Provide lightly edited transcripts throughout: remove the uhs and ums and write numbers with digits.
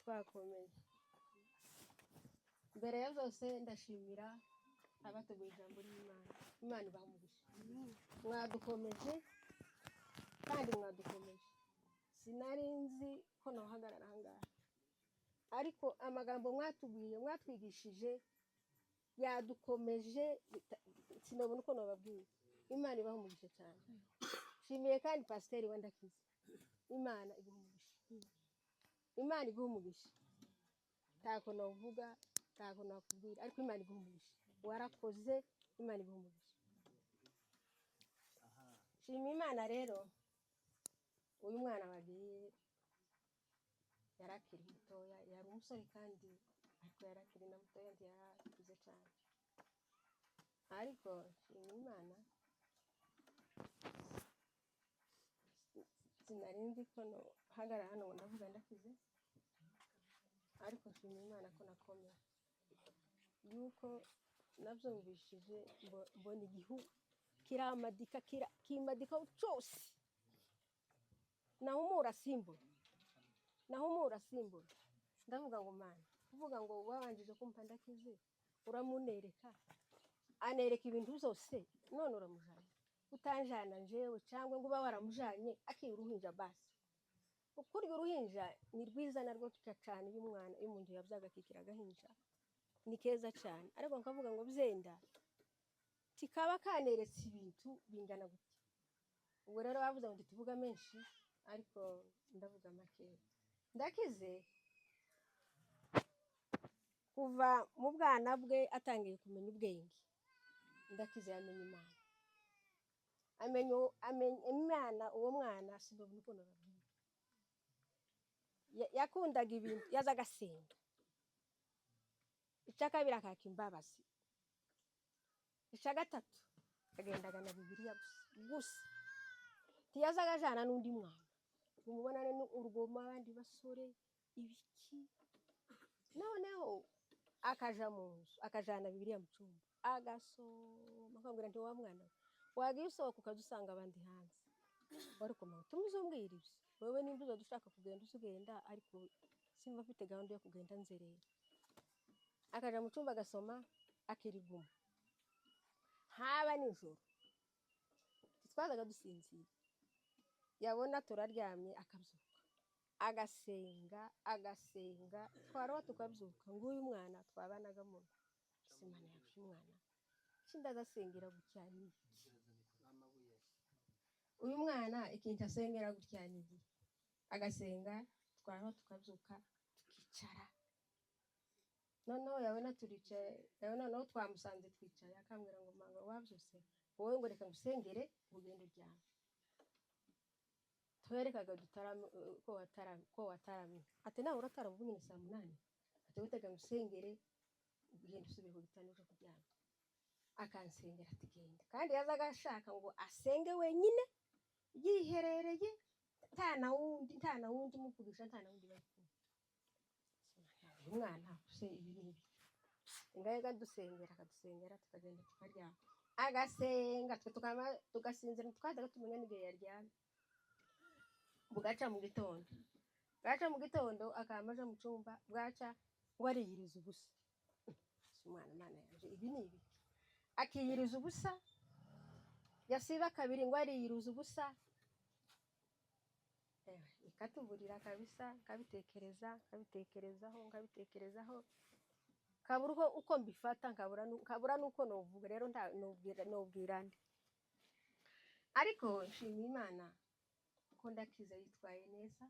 Twakomeye. Mbere ya byose ndashimira abateguye ijambo ry'Imana. Imana ibaha umugisha. Mwadukomeje kandi mwadukomeje. Sinari nzi ko nahagarara aha ngaha, ariko amagambo mwatubwiye, mwatwigishije, yadukomeje, sinabona uko nababwiye. Imana ibaha umugisha cyane. Nshimiye kandi pasiteri wa Ndakize. Imana iguha umugisha, Imana iguha umugisha. Ntako navuga, ntako nakubwira, ariko Imana iguha umugisha. Warakoze, Imana iguha umugisha. Shima Imana rero, uyu mwana wagiye yari akiri mutoya, yari umusore kandi, ariko yari akiri na mutoya, ntiyarakuze cyane. Ariko shima Imana, sinari nzi ko hagarara hano ngo ndavuga ndakize, ariko nshima Imana ko nakomeye, yuko nabyumvishije mbona igihu kiramadika, kimadika cyose, nahumura simbura, nahumura simbura. Ndavuga ngo Mana, kuvuga ngo wabanjije kumpa Ndakize, uramunereka, anereka ibintu byose, none uramujanye, utanjana njewe, cyangwa ngo uba waramujanye akiri uruhinja. Basi kurya uruhinja ni rwiza narwo cyane, iyo umwana, iyo umuntu yabyaga akikira agahinja ni keza cyane. Ariko nkavuga ngo byenda kikaba kaneretse ibintu bingana gutya. Ubwo rero bavuze ngo ntituvuga menshi, ariko ndavuga makeya. Ndakize kuva mu bwana bwe atangiye kumenya ubwenge, Ndakize yamenye Imana, amenya Imana. Uwo mwana sinabona ukuntu babwira. Yakundaga ibintu, yazaga asenga. Icya kabiri akaka imbabazi. Icya gatatu agendaga na Bibiliya gusa gusa, ntiyazaga ajana n'undi mwana ngo umubonane urugomo, abandi basore, ibiki. Noneho akaja mu nzu, akajana Bibiliya mu cyumba, agasoma. Akambwira nti: "Wa mwana we, wagiye usohoka ukaza usanga abandi hanze, wari kumenya utume uzumbwira ibyo wewe. Nimba uzajya ushaka kugenda, uze ugenda, ariko simba mfite gahunda yo kugenda nzerera." Akaja mu cyumba agasoma, akiriguma. Haba nijoro twazaga dusinzira, yabona turaryamye akabyuka, agasenga, agasenga, twaroba tukabyuka. Nguyu mwana twabanaga mu ese Imana yacu, umwana ikindi azasengera gutya ni iki? Uyu mwana ikintu asengera gutya ni iki? Agasenga, twaroba tukabyuka, tukicara. Noneho yabona turicaye, yabona noneho twamusanze twicaye, akambwira ngo: "Mama, wabyutse wowe?" Ngo: "Reka ngusengere, ugende uryame." Twerekaga dutarame ko wataramye, ko wataramye. Ati: "Nawe uratarama ubu nyine saa 8." Ati: "Witega ngusengere, ugende usubire ku gitanda uje kuryama." Akansengera, ati: "Genda." Kandi yazaga ashaka ngo asenge wenyine, yiherereye, nta na wundi, nta na wundi umuvugisha, nta na wundi bari kumwe. Uyu mwana se ibi ni ibi? Ngahe dusengera, akadusengera, tukagenda tukaryama. Agasenga, twe tukaba tugasinzira, twazaga tumenya n'igihe yaryamye. Bugaca mu gitondo, bwaca mu gitondo akama aja mu cyumba, bwaca ngo ariyiriza ubusa. Si umwana, Imana yanje, ibi ni ibiki? Akiyiriza ubusa, yasiba kabiri ngo ariyiriza ubusa. Ewe, ikatuburira kabisa. Nkabitekereza, nkabitekerezaho, nkabitekerezaho, nkabura uko mbifata, nkabura n'uko novuga. Rero nobwira nde? Ariko nshima Imana ko Ndakiza yitwaye neza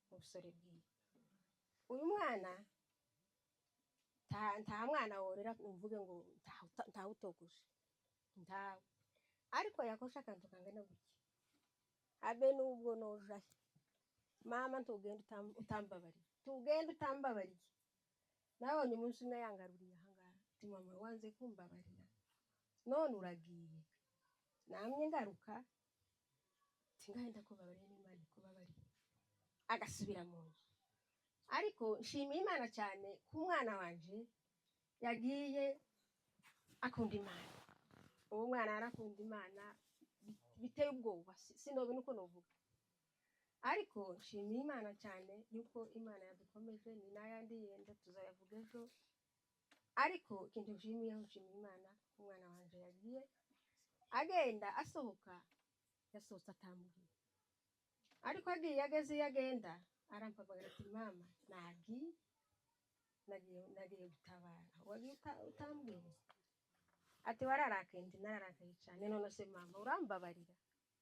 mu busore bwiwe. Uyu mwana nta mwana worera mvuge ngo ntawutogoshe, ntawe. Ariko yakosha akantu kangana gutya, habe nubwo nojahe: "Mama, ntugenda utambabariye, tugenda utambabariye." Nabonye umunsi umwe yangaruriye ahangaha, ati: "Mama, wanze kumbabarira, none uragiye." Namye ngaruka, ati: "Ngahe ndakubabariye, n'Imana ikubabariye." Agasubira mu nzu. Ariko nshimiye Imana cyane ko umwana wanje yagiye akunda Imana. Uwo mwana arakunda Imana biteye ubwoba, sinobona uko novuga. Ariko nshimiye Imana cyane yuko Imana yadukomeje, ni n'ayandi yenda tuzayavuga ejo. Ariko ikintu nshimiyeho, nshimiye Imana umwana wanje yagiye agenda asohoka, yasohotse atambwiye, ariko agiye ageze iyo agenda arampamagara ati mama nagiye, nagiye gutabara, wagiye utambwiye? Ati wararakaye? Nti nararakaye cyane. None se mama urambabarira?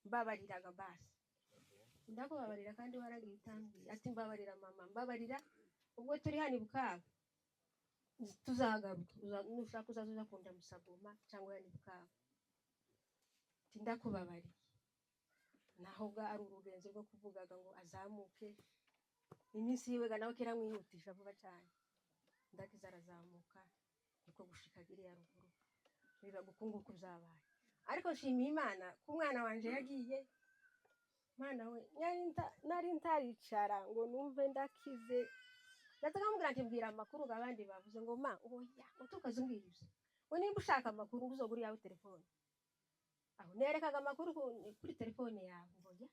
Mbabariraga basi, ndakubabarira kandi waragiye utambwiye. Ati mbabarira mama, mbabarira, ubwo turi hano i Bukavu tuzagaruka, nushaka uzaza uza kundamusa Goma cyangwa hano i Bukavu. Ati ndakubabariye. Naho bwa ari urugenzo rwo kuvugaga ngo azamuke, iminsi yiwe ga nawe kiramwihutisha vuba cyane. Ndakiza arazamuka, niko gushika iriya ruguru, biba uku nguku byabaye. Ariko nshimiye Imana ko umwana wanje yagiye. Mwana we, nari ntaricara ngo numve ndakize, ndaza nkamubwira nti mbwira amakuru ngo abandi bavuze ngo ma oya, utukaze umbwira ibyo, ngo nimba ushaka amakuru ngo uzogure iyawe telefone. Aho nerekaga amakuru kuri telefone yawe, ngo oya,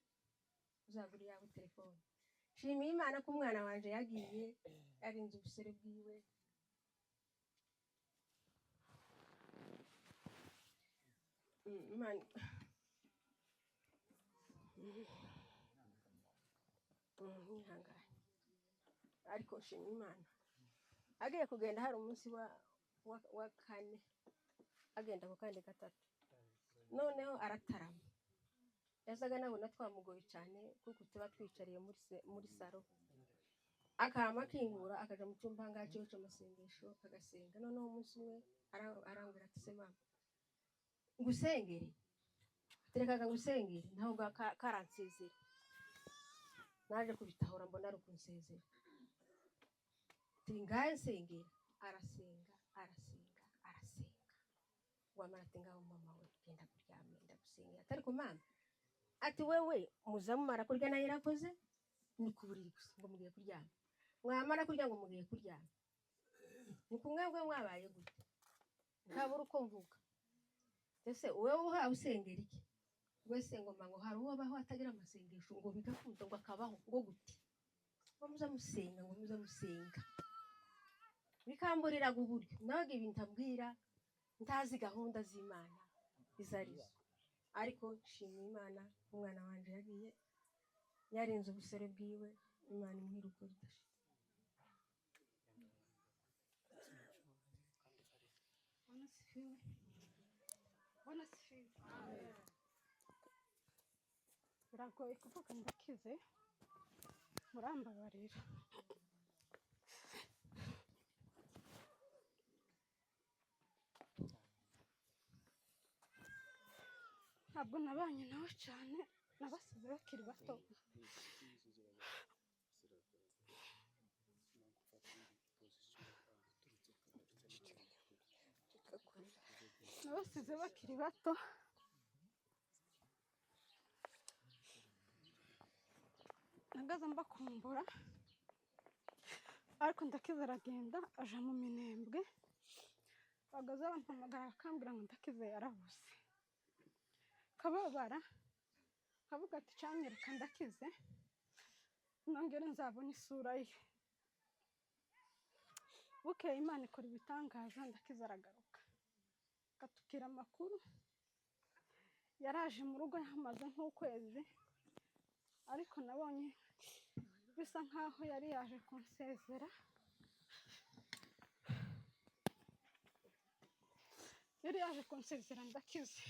uzagura iyawe telefone. Nshimiye Imana ko umwana wanje yagiye yarinze ubusore bwiwe. Imana mwihangane, ariko nshimye Imana. Agiye kugenda hari umunsi wa kane, agenda ku kandi gatatu, noneho aratarama. Yazaga nabona twamugoye cyane kuko tuba twicariye muri saro, akama akingura akaja mu cyumba ngaho cy'amasengesho agasenga. Noneho umunsi umwe arambwira ati se mama ngusengere, aterekaga ngusengere, naho karansezera. Naje kubitahura mbona ari ukunsezera. Ati ngahe nsengera, arasenga arasenga arasenga, wamara ati ngaho mama we genda kuryama ndagusengera. Ati ariko mama, ati wewe muza mumara kurya nayo irakoze ni ku buriri gusa ngo mugiye kuryama, mwamara kurya ngo mugiye kuryama, ni kumwebwe mwabaye gute? Ntabura uko mvuga. Ese wewe uhawe usengera iki? Wese ngo ngo hari uwo abaho atagira amasengesho ngo bigakunda ngo akabaho ngo gute? Ngo muza musenga, ngo muza musenga, bikamburiraga uburyo nawe ibintu abwira ntazi gahunda z'Imana izo arizo. Ariko nshimiye Imana umwana wanje yagiye yarinze ubusore bwiwe, Imana imuhe urugo ridashira. Bwana asifiwe. Bwana asifiwe. Biragoye kuvuga ndakize, murambabarira. Ntabwo nabanye nawe cyane, nabasize bakiri bato. Nabasize bakiri bato. Nagaza mbakumbura, ariko Ndakize aragenda aja mu Minembwe. Bagaza bampamagara bakambwira ngo Ndakize yarabuze, kababara kavuga ati cyanyereka Ndakize nongere nzabona isura ye. Bukeye Imana ikora ibitangaza, Ndakize aragaruka akatubwira amakuru. Yaraje mu rugo yahamaze nk'ukwezi, ariko nabonye bisa nkaho yari yaje kunsezera. Yari yaje kunsezera Ndakize.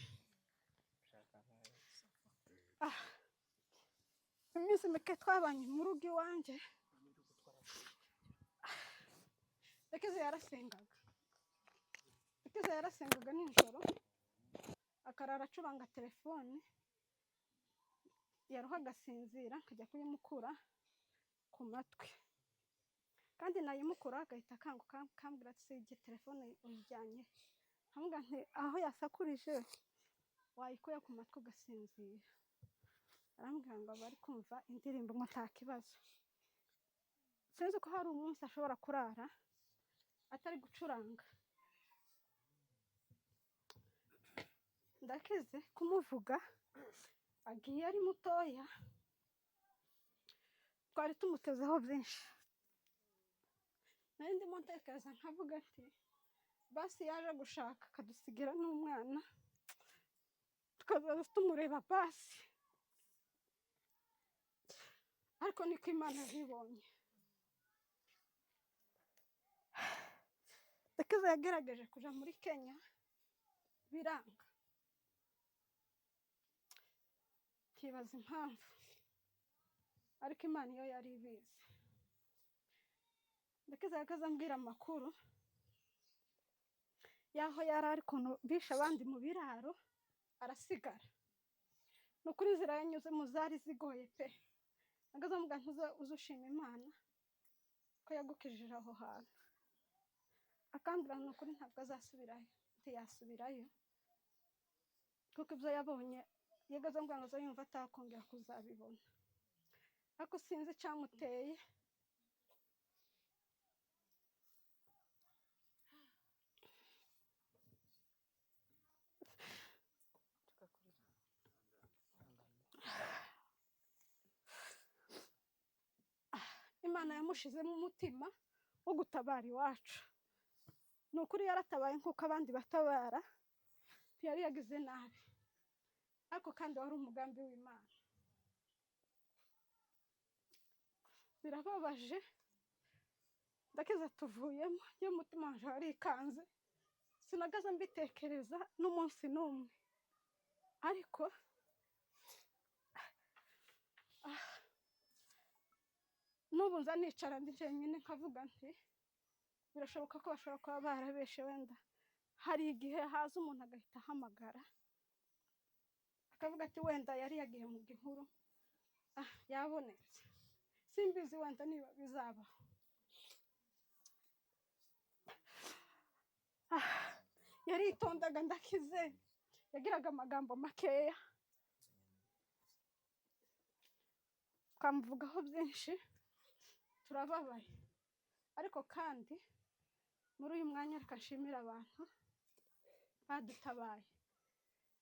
Iminsi mike twabanye mu rugo iwanjye, Ndakize yarasengaga. Ndakize yarasengaga nijoro, akarara acuranga telefone, yaruha agasinzira akajya kuyimukura ku matwi, kandi nayimukura agahita akanguka akambwira ati igihe telefone uyijyanye, nkamubwira nti aho yasakurije wayikuye ku matwi ugasinzira. Arambwira ngo aba ari kumva indirimbo ngo nta kibazo. Sinzi ko hari umunsi ashobora kurara atari gucuranga. Ndakize kumuvuga agiye ari mutoya, Twari tumutezeho byinshi. Nari ndimo ntekereza nkavuga ati basi yaje gushaka akadusigira n'umwana, tukazaza tumureba basi. Ariko niko Imana yabibonye. Ndakiza yagerageje kuja muri Kenya biranga, nkibaza impamvu, ariko Imana iyo yari ibizi. Ndakiza yakaza ambwira amakuru y'aho yari ari, ukuntu bishe abandi mu biraro arasigara. Ni ukuri inzira yanyuzemo zari zigoye pe. Nagaze amubwira nti uze ushima Imana ko yagukijije aho hantu. Akambwira ni ukuri ntabwo azasubirayo, ntiyasubirayo kuko ibyo yabonye yagaze ambwira ngo aza yumva atakongera kuzabibona. Ariko sinzi icyamuteye. Imana yamushizemo umutima wo gutabara iwacu. Ni ukuri yaratabaye nk'uko abandi batabara, ntiyari yagize nabi, ariko kandi wari umugambi w'Imana. Birababaje, Ndakiza tuvuyemo, njye umutima wanje warikanze, sinagaza mbitekereza n'umunsi n'umwe. Ariko n'ubu nza nicara ndi jyenyine nkavuga nti birashoboka ko bashobora kuba barabeshe, wenda hari igihe haza umuntu agahita ahamagara akavuga ati wenda yari yagiye mu gihuru, yabonetse. Simbizi wenda niba bizabaho. Yaritondaga Ndakize, yagiraga amagambo makeya, twamuvugaho byinshi, turababaye. Ariko kandi muri uyu mwanya reka nshimire abantu badutabaye.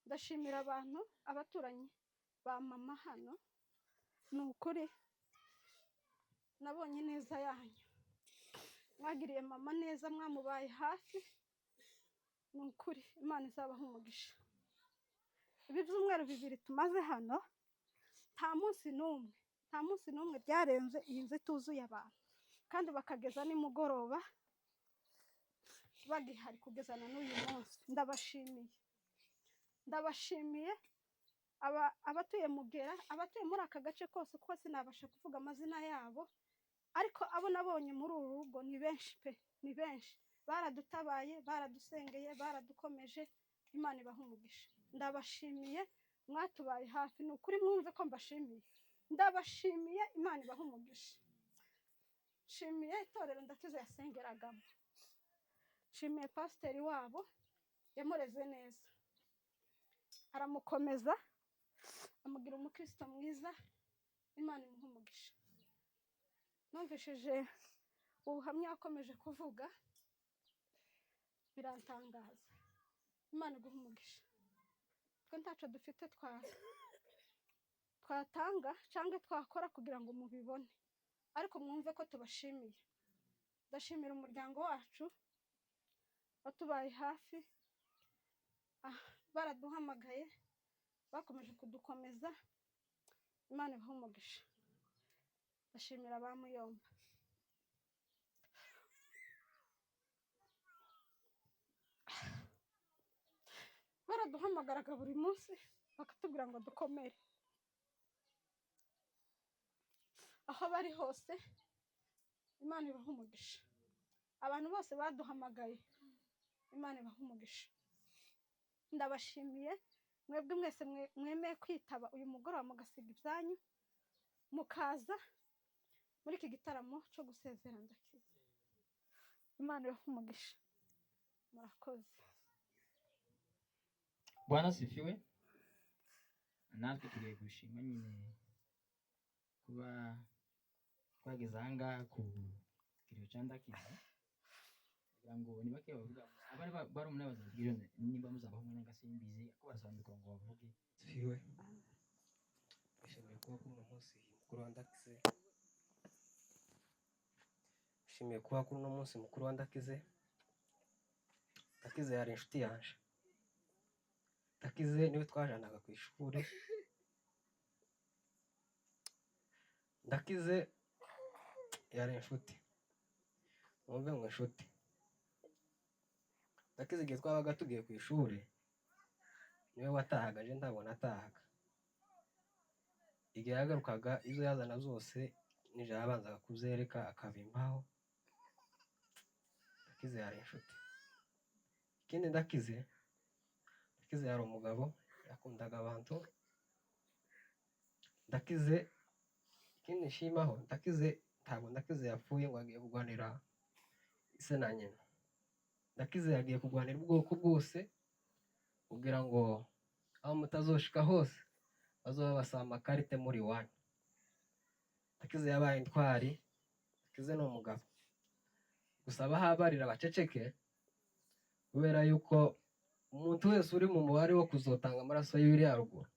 Ndashimira abantu, abaturanyi ba mama hano, ni ukuri nabonye neza yanyu, mwagiriye mama neza, mwamubaye hafi, ni ukuri Imana izabaha umugisha. Ibi byumweru bibiri tumaze hano, nta munsi n'umwe, nta munsi n'umwe byarenze iyi nzu ituzuye abantu, kandi bakageza nimugoroba bagihari kugeza na n'uyu munsi. Ndabashimiye, ndabashimiye abatuye Mugera, abatuye muri aka gace kose, kuko sinabasha kuvuga amazina yabo, ariko abo nabonye muri uru rugo ni benshi pe, ni benshi. Baradutabaye, baradusengeye, baradukomeje, Imana ibaha umugisha. Ndabashimiye, mwatubaye hafi, ni ukuri mwumve ko mbashimiye. Ndabashimiye, Imana ibaha umugisha. Nshimiye itorero Ndakiza yasengeragamo, nshimiye pasiteri wabo yamureze neza, aramukomeza, amugira umukristo mwiza, Imana imuha umugisha. Numvishije ubuhamya yakomeje kuvuga birantangaza. Imana iguha umugisha. Twe ntaco dufite twatanga cyangwa twakora kugira ngo mubibone, ariko mwumve ko tubashimiye. Ndashimira umuryango wacu watubaye hafi, baraduhamagaye, bakomeje kudukomeza, Imana ibahe umugisha. Ndashimira ba Muyomba. Baraduhamagaraga buri munsi bakatubwira ngo dukomere, aho bari hose Imana ibahe umugisha. Abantu bose baduhamagaye Imana ibahe umugisha. Ndabashimiye mwebwe mwese mwemeye kwitaba uyu mugoroba mugasiga ibyanyu mukaza muri iki gitaramo cyo gusezera Ndakiza. Imana ibahe umugisha, murakoze. Bwana sifiwe. Natwe tugiye gushima nyine kuba twageze aha ngaha ku kiriyo cya Ndakiza, kugira ngo ni bake bavuga, abari barumuna bazabwira nimba muzabaho umwanya nga simbizi, ariko barasaba ngo bavuge. Sifiwe. Nishimiye kuba kuri uno munsi mukuru wa Ndakize. Nshimiye kuba kuri uno munsi mukuru wa Ndakize. Ndakize yari inshuti yanje. Ndakize niwe twajanaga ku ishuri. Ndakize yari inshuti, mwumve ngo inshuti. Ndakize igihe twabaga tugiye ku ishuri niwe watahaga, je ntabwo natahaga. Igihe yagarukaga izo yazana zose nije yabanzaga kuzereka akabimbaho. Ndakize yari inshuti. Ikindi Ndakize, Ndakize yari umugabo, yakundaga abantu. Ndakize ikindi nshimaho, Ndakize ntabwo Ndakize yapfuye ngo agiye kurwanira ise na nyina. Ndakize yagiye kurwanira ubwoko bwose kugira ngo aho mutazoshika hose bazoba basaba amakarite muri iwanyu. Ndakize yabaye intwari. Ndakize ni umugabo. Gusa abahabarira baceceke, kubera yuko umuntu wese uri mu mubare wo kuzotanga amaraso y'iriya ruguru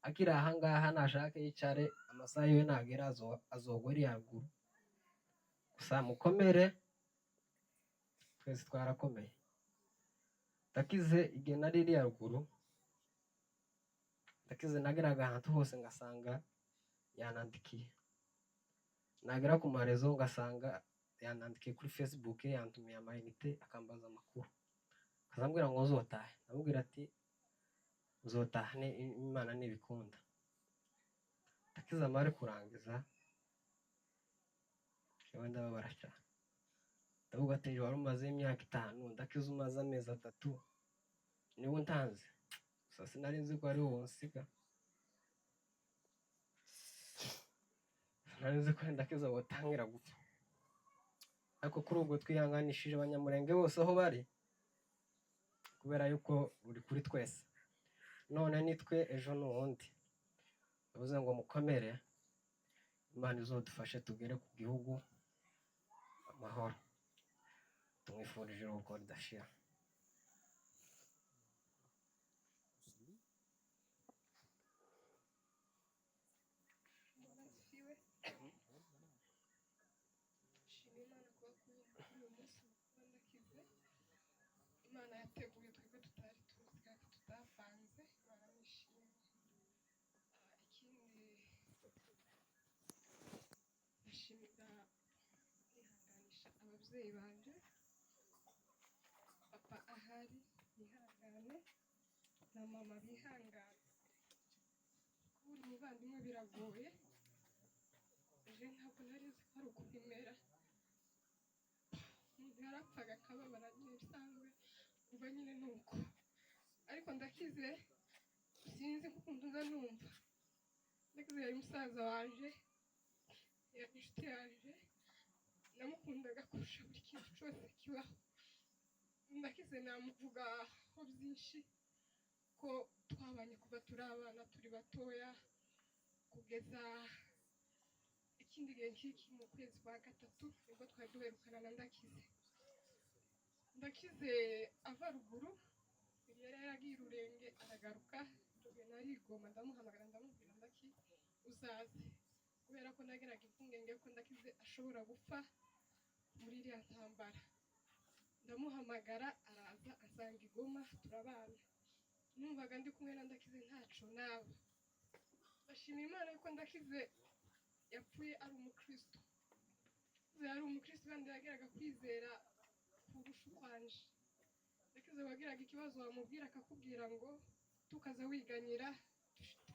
akiri ahangaha nashake yicare, amasaha yiwe nagera azogwa iriya ruguru. Gusa mukomere, twese twarakomeye. Ndakize igihe nari iriya ruguru, Ndakize nageraga ahantu hose ngasanga yanandikiye, nagera ku marezo ngasanga yanandikiye kuri Facebook, yantumiye amayinite, akambaza amakuru, akazambwira ngo nzotahe. Ndamubwira ati nzotahe Imana nibikunda. Ndakize amare kurangiza, jewe ndababara cyane. Ndavuga ati wari umaze imyaka 5, Ndakize umaze amezi 3, niwe untanze. Gusa sinari nzi ko ari wowe unsiga, sinari nzi ko Ndakize wotangira gupfa. Ariko kuri ubwo twihanganishije abanyamurenge bose aho bari, kubera yuko ruri kuri twese. None nitwe, ejo ni uwundi. Bivuze ngo mukomere, Imana izodufashe tugere ku gihugu amahoro. Tumwifurije iruhuko ridashira. Shima Imana kuba kuri uyu munsi mukuru Ndakize. Imana yateguye twebwe tutari tuzi kandi tutapanze. Imana nishimwe. Ikindi ndashimira nihanganisha ababyeyi banje, papa ahari yihangane na mama bihangane. Kubura umuvandimwe biragoye, je ntabwo nari nzi ko ari uko bimera. Umuntu yarapfaga akababara nyine bisanzwe, ubwo nyine ni uko. Ariko Ndakize sinzi ukuntu nza numva. Ndakize yari musaza wanje, yari inshuti yanje, namukundaga kurusha buri kintu cyose kibaho. Ndakize namuvugaho byinshi ko twabanye kuva turi abana turi batoya kugeza ikindi gihe nk'iki mu kwezi kwa 3 nibwo twari duherukana na Ndakize. Ndakize ava ruguru, yari yaragiye Rurenge aragaruka, tugenda arigoma, ndamuhamagara ndamubwira Ndaki uzaze, kubera ko nageraga impungenge ko Ndakize ashobora gupfa muri iriya ntambara. Ndamuhamagara araza ansanga i Goma turabana. Numvaga ndi kumwe na Ndakize ntaco naba. Ndashima Imana yuko Ndakize yapfuye ari umukristo. Yari umukristo kandi yageraga kwizera kurusha ukwanje. Ndakize wagiraga ikibazo wamubwira akakubwira ngo tukaza wiganyira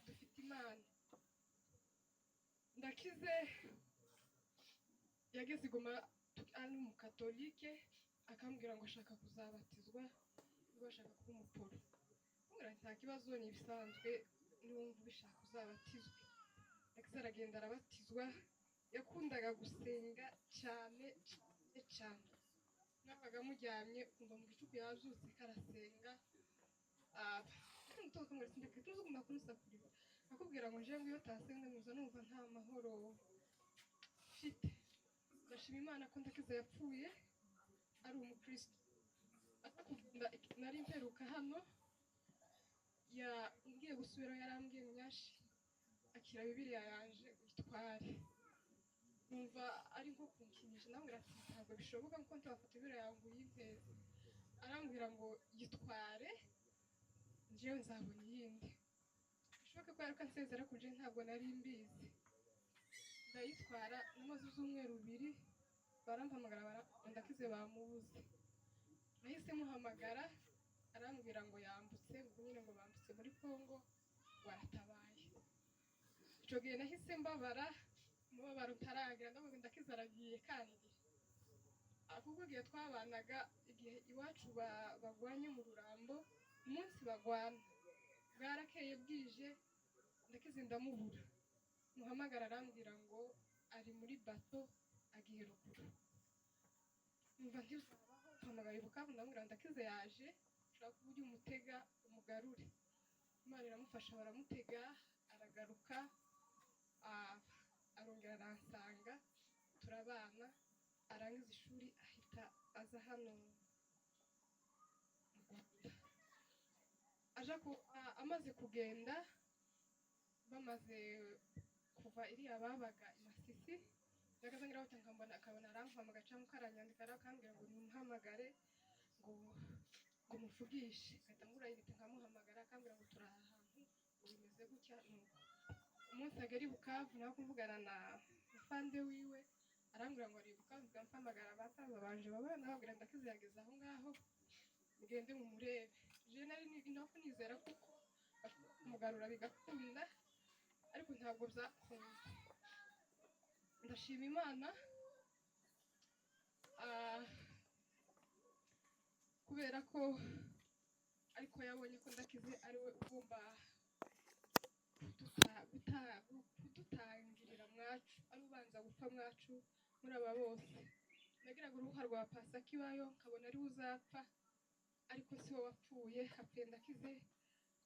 dufite Imana. Ndakize yageze i Goma ari umukatolike, akambwira ngo ashaka kuzabatizwa, ngo ashaka kuba umuporo. Ndamubwira nti nta kibazo ni ibisanzwe, niwumva ubishaka uzabatizwe. Ndakize aragenda arabatizwa. Yakundaga gusenga cyane cyane cyane. Nabaga muryamye ukumva mu gicuku yabyutse karasenga. Tuzuguma kumusakuriza akubwira ngo nje ngo iyo utasenga ntuza numva nta mahoro mfite. Ndashima Imana ko Ndakize yapfuye ari umukristo. Atakugenda nari mperuka hano ngiye gusubirayo yarambwiye ngo Nyashi akira Bibiliya yanje uyitware. Numva ari nko kunkinisha, ndamubwira ati ntabwo bishoboka kuko ntibafata ibiro yawe ngo uyimpeze. Arambwira ngo yitware, njyewe nzabona iyindi. Bishoboke ko yaruka nsezera ariko njyewe ntabwo nari mbizi. Ndayitwara, namaze ibyumweru bibiri barampamagara, Ndakize bamubuze. Nahise muhamagara, arambwira ngo yambutse, ngo nyine ngo bambutse muri Congo, ngo aratabaye. Icyo gihe nahise mbabara umubabaro utaragira, ndavuga Ndakize aragiye. Kandi ahubwo igihe twabanaga, igihe iwacu bagwanye mu Rurambo, umunsi bagwana bwarakeye bwije, Ndakize ndamubura. Muhamagara arambwira ngo ari muri bato agiye ruguru. Numva ntibizabaho, mpamagaye Bukavu, ndamubwira ngo Ndakize yaje, ushaka uburyo umutega umugarure. Imana iramufasha, baramutega aragaruka, arongera aransanga, turabana, arangiza ishuri ahita aza hano mu Rwanda. Aja amaze kugenda, bamaze kuva iriya babaga i Masisi, ndagaza ngira bati nkambona akabona arampamagara cyangwa karanyandika, akambwira ngo nimuhamagare ngo muvugishe, ngahita ngura inite nkamuhamagara, akambwira ngo turi aha hantu ngo bimeze gutya. Nuko umunsi agera i Bukavu nawe kuvugana na mufande wiwe, arambwira ngo ari i Bukavu, mpamagara abasaza banje baba, nababwira Ndakize yageze aho ngaho, mugende mumurebe. Je nari no kunizera kuko kumugarura bigakunda, ariko ntabwo byakunda. Ndashima Imana kubera ko ariko yabonye ko Ndakize ari we ugomba kudutangirira mwacu, ari ubanza gupfa mwacu muri aba bose. Nagiraga uruhuha rwa Pasaka ibayo nkabona ari we uzapfa, ariko si we wapfuye, hapfuye Ndakize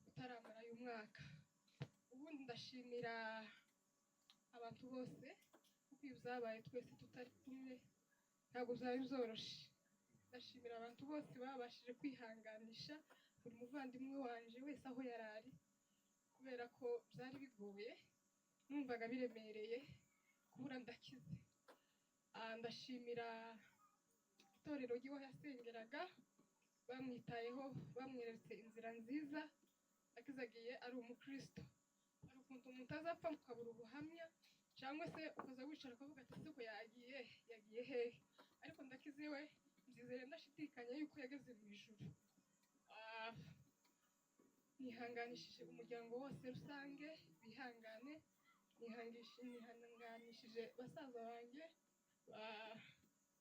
utaramara uyu mwaka. Ubundi ndashimira abantu bose kuko ibi byabaye twese tutari kumwe ntabwo byari byoroshe. Ndashimira abantu bose babashije kwihanganisha buri muvandimwe wanje wese aho yari ari, kubera ko byari bigoye, numvaga biremereye kubura Ndakize. Ndashimira itorero ry'iwe yasengeraga, bamwitayeho, bamweretse inzira nziza. Ndakize agiye ari umukristo. Hari ukuntu umuntu azapfa ukabura ubuhamya, cyangwa se ukaza wicara ukavuga ati ese ko yagiye, yagiye hehe? Ariko Ndakize we mbyizere ndashidikanya yuko yageze mu ijuru. Nihanganishije umuryango wose rusange bihangane, nihanganishije basaza banjye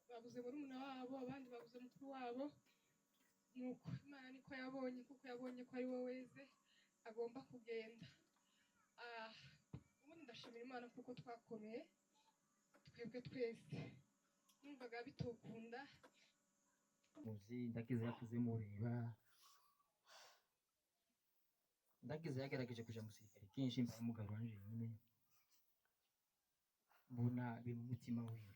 babuze murumuna wabo, abandi babuze mukuru wabo. Nuko Imana niko yabonye, kuko yabonye ko ari we weze agomba kugenda. Ubundi ndashimira Imana kuko twakomeye twebwe twese, numvaga bitokunda. Muzi Ndakize yakuze mureba, Ndakize yagerageje kuja mu gisirikare kenshi, mbaye umugabo wanje nyine mbona biri mu mutima wiwe.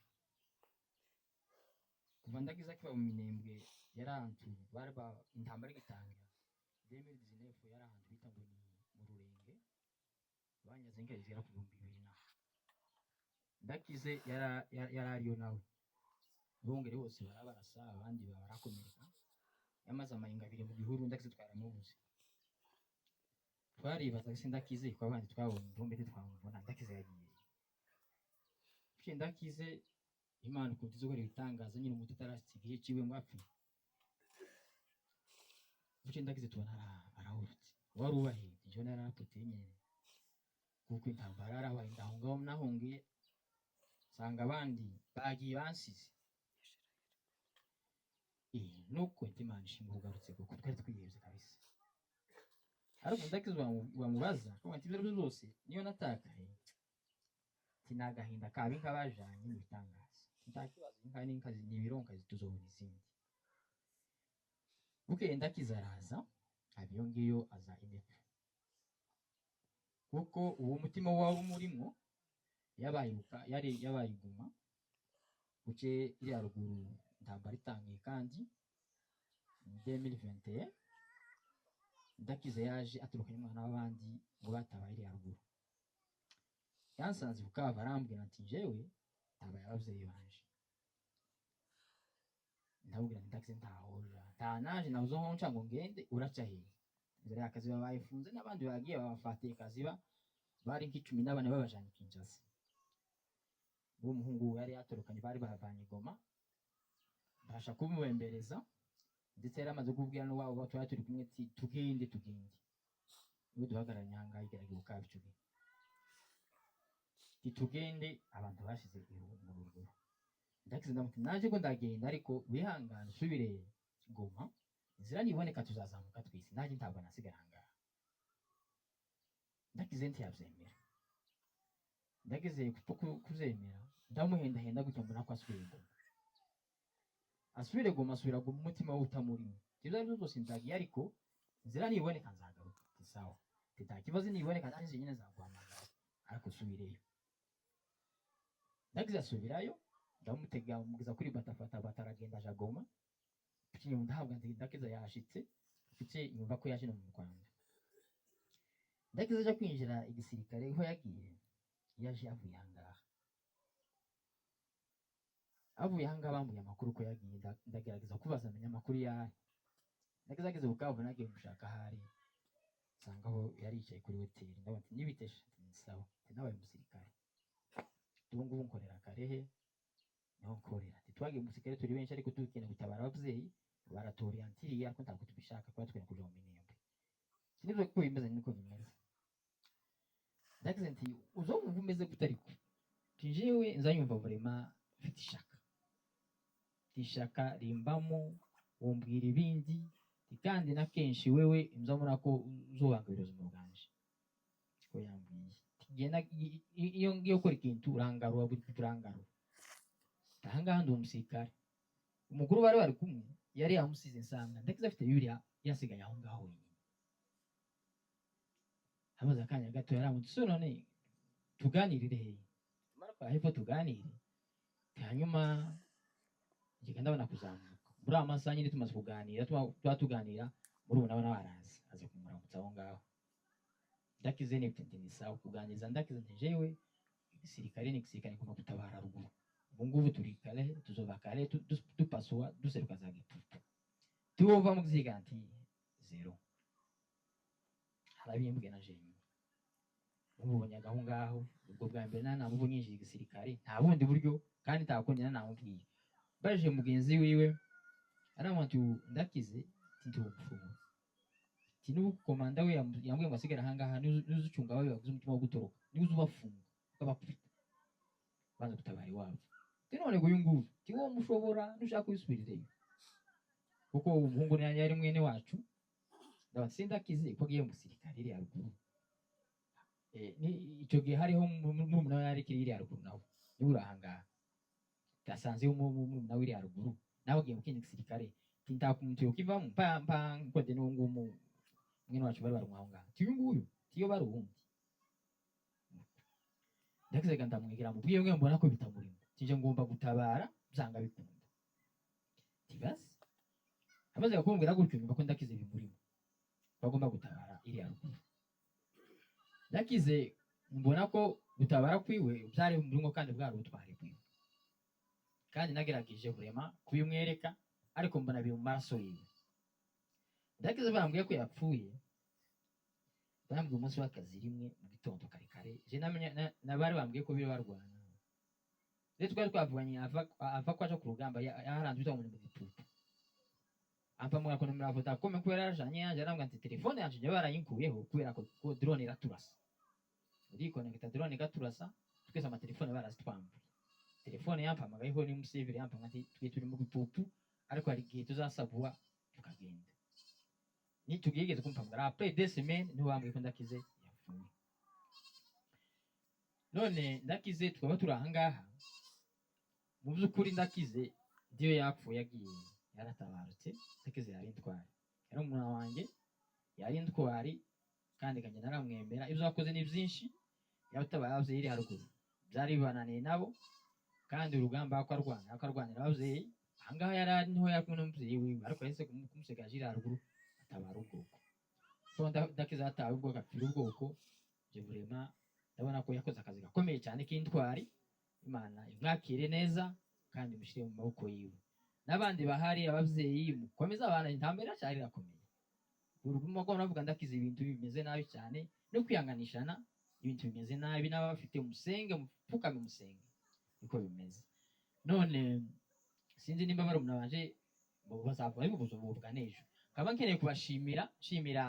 Kuva Ndakize akiba mu Minembwe, yari ahantu bari ba intambara igitangira 2019, yari ahantu bita ngo ni mu Rurenge, banyaze inka zigera ku 2000 na Ndakize yari ariyo nawe bongere bose barabarasa, abandi barakomereka. Yamaze amahinga abiri mu gihuru, Ndakize twaramubuze. Twaribazaga se Ndakize ko abandi twabonye intumbi ntitwamubona, Ndakize yagiye he? Ndakize Imana ukuntu izi gukora ibitangaza nyine, umuntu utarashitse igihe ciwe ngo apfe, buce Ndakize tubona arahurutse. Wari ubahetse, jewe narapoteye nyene kuko intambara yarabaye, ndahunga aho nahungiye, nsanga abandi bagiye bansize. Nuko Imana ishimwe ugarutse kuko twari twihebye kabisa. Ariko Ndakize wamubaza akavuga ati ibyo aribyo byose niyo natakaye, ati ni agahinda kaba inka bajanye n'ibitangaza, nta kibazo, inka n'inka ni ibironka tuzobona izindi. Bukeye Ndakize araza, aba iyo ngiyo aza inepfo, kuko uwo mutima waba umurimo yabaye yabaye iguma buce iriya ruguru, intambara itangiye kandi 2021 Ndakize yaje aturukanye umwana w'abandi ngo batabaye iriya ruguru. Yansanze Bukavu arambwira ati njyewe Tabaye ababyeyi banje, ndababwira nti ndakize, ntahoja nta naje nabuze aho nca ngo ngende. Uraca hehe? Inzira y'akaziba bayifunze, n'abandi bagiye babafatiye kaziba, bari nka 14, babajanye i Kinshasa. Uwo muhungu yari yatorokanye, bari bahavanye i Goma, mbasha kumubembereza, ndetse yari amaze kubwira n'uwabo twari turi kumwe ati tugende, tugende. Niwe duhagararanye aha ngaha, igerageza gukaba ico gihe ati tugende. Abantu bashize mu ruguru. Ndakize ndamuti naje ko ndagenda, ariko wihangane usubire Goma, inzira niboneka tuzazamuka twese, nanjye ntabwo nasigara aha ngaha. Ndakize ntiyabyemera. Ndagize kubyemera, ndamuhendahenda gutya, mbona ko asubiye Goma, asubire Goma, asubira Goma, umutima we utamurimo. Ibyo ari byo byose ndagiye, ariko inzira niboneka nzagaruka. Ati sawa, ati nta kibazo, niboneka nanjye nyine nzaguhamagara, ariko usubireyo. Ndagize asubirayo, ndamutega, mugeza kuri batafata bata, aragenda aja Goma. Kuki ndahabwa nti Ndakiza yashitse, kuki yumva ko yaje no mu Rwanda. Ndakiza aja kwinjira igisirikare, aho yagiye yaje avuye ahangaha, avuye ahangaha bambwiye amakuru ko yagiye. Ndagerageza kubaza amenya amakuru yahe. Ndakiza ageze Bukavu, nagiye gushaka ahari, nsanga aho yari yicaye kuri hoteli. Ndabona ati nibiteshe, ati ni sawa, ati nabaye umusirikare, ubu ngubu nkorera Karehe, niho nkorera. Ati twagiye mu musirikare turi benshi, ariko dukeneye gutabara ababyeyi, baratoriyantiriye, ariko ntabwo tubishaka kuba twenda kuja mu Minembwe. Sinibyo ko bimeze, niko bimeze. Ndagize nti uzumva umeze gute? Ariko nti jewe nzanyumva vraiment mfite ishaka, ishaka rimbamo, wumbwira ibindi. Nti kandi na kenshi wewe nzabona ko uzobangamira ubuzima bwanje. Ko yambwiye Nti genda, iyo ngiye gukora ikintu urangarura, buri kintu urangarura. Ahangaha ndi umusirikare. Umukuru bari bari kumwe yari yamusize, nsanga ndakiza afite Bibiliya yasigaye aho ngaho wenyine. Hamaze akanya gato yaramutse, so none tuganirire hehe? Tumara kwa hepfo tuganire. Hanyuma njye ndabona kuzamuka muri aya masaha nyine, tumaze kuganira, tuba tuganira muri ubu, ndabona baraza, aza kumuramutsa aho ngaho. Ndakize ni nti ni sawa kuganiriza. Ndakize nti jewe igisirikare ni igisirikare, ngomba gutabara ruguru. Ubu ngubu turi kare, tuzova kare, dupasuwa duseruka za Gitutu, tuwova mu gisirikare. Nti zero harabimbwe na jenyine mubonye aho ngaho. Ubwo bwa mbere nta namubonye yinjiye igisirikare, nta bundi buryo kandi nta kundi namubwiye. Baje mugenzi wiwe aramubwira ati ndakize ntiwumfungura, ati n'ubu komanda we yambwiye ngo asigare ahangaha, nuzucunga abawe bagize umutima wo gutoroka, niba ubafunga ukabakubita banza gutabara iwabo. Ati none ngo uyu nguyu ati wowe mushobora nushaka wisubirireyo, kuko umuhungu nanjye yari mwene wacu. Ndaba sindakize ko agiye mu gisirikare iri haruguru. Icyo gihe hariho murumuna we yari kiri iri haruguru, nawe niwe uri ahangaha, yasanze murumuna we iri haruguru, nawe agiye mu kindi gisirikare. Ati nta kuntu yokivamo mpa mpa nkode n'uwo nguwo mwene wacu bari bari aho ngaho. Ati uyu nguyu tiyo bari uwundi. Ndakizega ndamwegera, mubwiye mwe mbona ko bitamurimo, tije ngomba gutabara byanga bikunda. Ati basi amaze kumbwira gutyo, nyumva ko ndakize bimurimo, bagomba gutabara iri haruguru. Ndakize mbona ko gutabara kwiwe byari murimo kandi bwari ubutwari bwiwe, kandi nagerageje kurema kubimwereka, ariko mbona biri mu maraso yiwe. Ndakize bambwiye ko yapfuye, bambwiye umunsi w'akazi rimwe mu gitondo kare kare. Je namenya nabari bambwiye ko biri barwana, rero twari twavuganye ava ko aja ku rugamba, yaharanze witwa ngo ni mu Gitutu, ampamagara ko nomero ya Vodacom kubera yarajanye yanje, arambwira ati telefone yanje njye barayinkuyeho kubera ko drone iraturasa, urikonekita drone igaturasa, twese amatelefone barazitwambuye. Telefone yampamagayeho ni musivile, yampamagaye ati twe turi mu Gitutu, ariko hari igihe tuzasabwa tukagenda. Ni tugigeze kumpamagara après 2 semaines, niho bambwiye ko ndakize yapfuye. None ndakize tukaba turi ahangaha. Mu by'ukuri ndakize ndiyo yapfuye yagiye yaratabarutse. Ndakize yari intwari, yari umuntu wanjye, yari intwari, kandi kanjye naramwemera. Ibyo yakoze ni byinshi, yatabaye ababyeyi iri haruguru, byari bibananiye nabo, kandi urugamba ko arwana, ko arwanira ababyeyi ahangaha yari ari, niho yari kumwe n'umubyeyi wiwe, ariko yahise kumusiga aje iri haruguru atabara ubwoko. So ndakize yatawe ubwoko, apfira ubwoko. Je vraiment ndabona ko yakoze akazi gakomeye cyane k'intwari. Imana imwakire neza kandi mushyire mu maboko yiwe. N'abandi bahari, ababyeyi, mukomeze abana, intambara iracyari irakomeye. Uruguma ko muravuga Ndakize, ibintu bimeze nabi cyane, no kwihanganishana, ibintu bimeze nabi. N'abafite umusenge, mupfukame umusenge, niko bimeze. None sinzi nimba barumuna banje bazava bibuza buvuga n'ejo. Nkaba nkeneye kubashimira, nshimira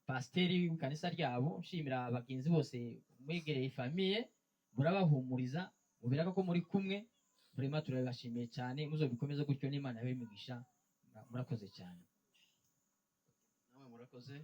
pasiteri w'ikanisa ryabo, nshimira abagenzi bose mwegereye famille, murabahumuriza, mubereka ko muri kumwe. Vraiment turabibashimiye cyane, muzobikomeze gutyo n'Imana yabe imigisha. Murakoze cyane. Namwe murakoze.